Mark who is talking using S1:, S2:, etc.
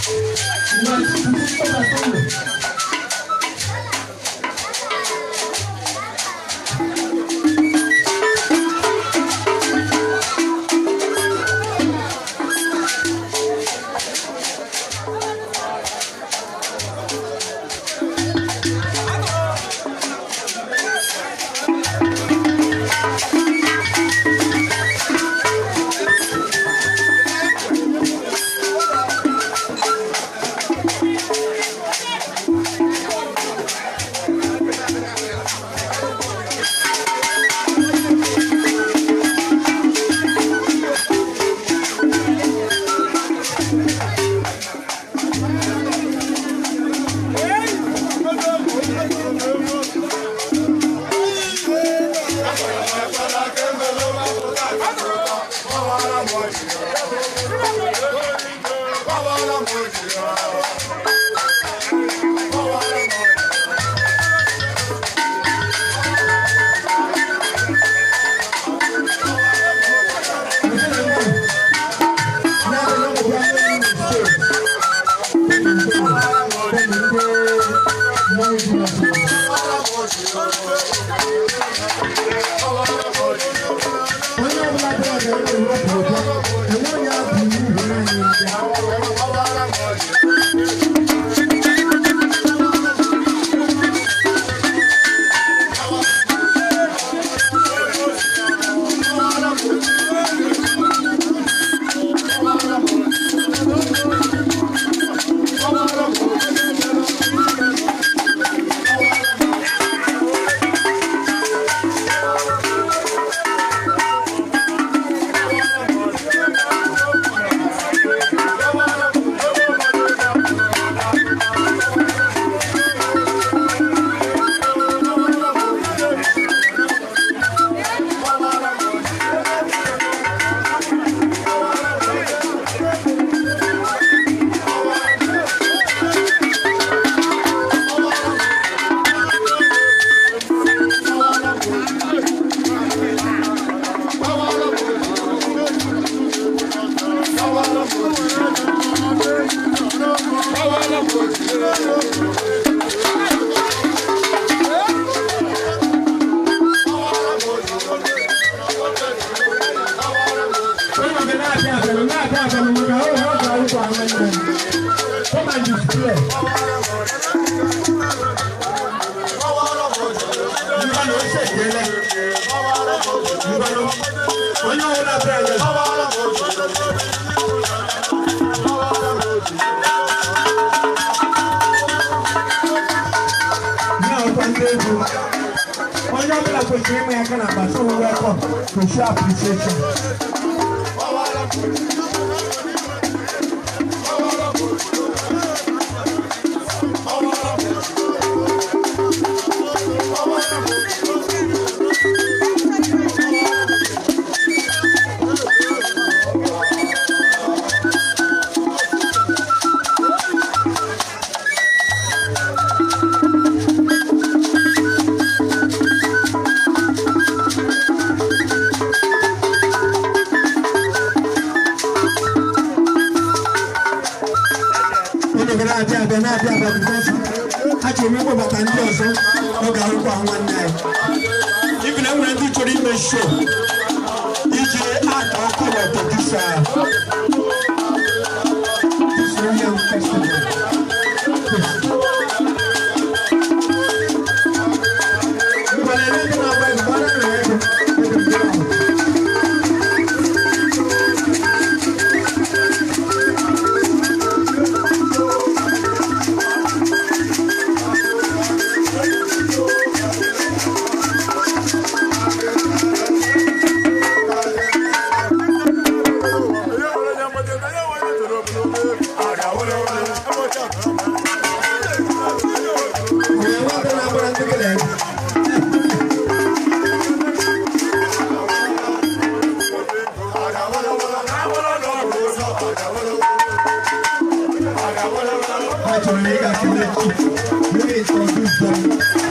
S1: Ngwa tupu ụlọ. Onye ọbụla bịara ga-ewepụ ụbọ, enwe onye abụ iwu naanị ya bịa. Onye ọbịa na-abịa abịa na-abịa abịa maka ọ ga-arụkwa nwanne m. Come and display. Ngwanụ, ose ekele. Ngwanụ, onye ọbụla bịara ya. Na-akwa ndị egwu. Onye ọbụla kwesịrị ịma aka na akpa, so welcome to show appreciation. Unu ga na-abịa abịa na-abịa abịa because achọrọ m ịkpọbata ndị ọzọ n'oge akwụkwọ ahụ nwanne anyị. Even enwere ndị chọrọ ime show iji aka ọkụ n'ọtọ this New Yam Festival. Ngwale ndị na-agba egwu, gbara na ego, ego ndị ahụ. Onye nwata na-agbara ndị gị na-egwu. Achọrọ m ịga kelee chief who introduced them.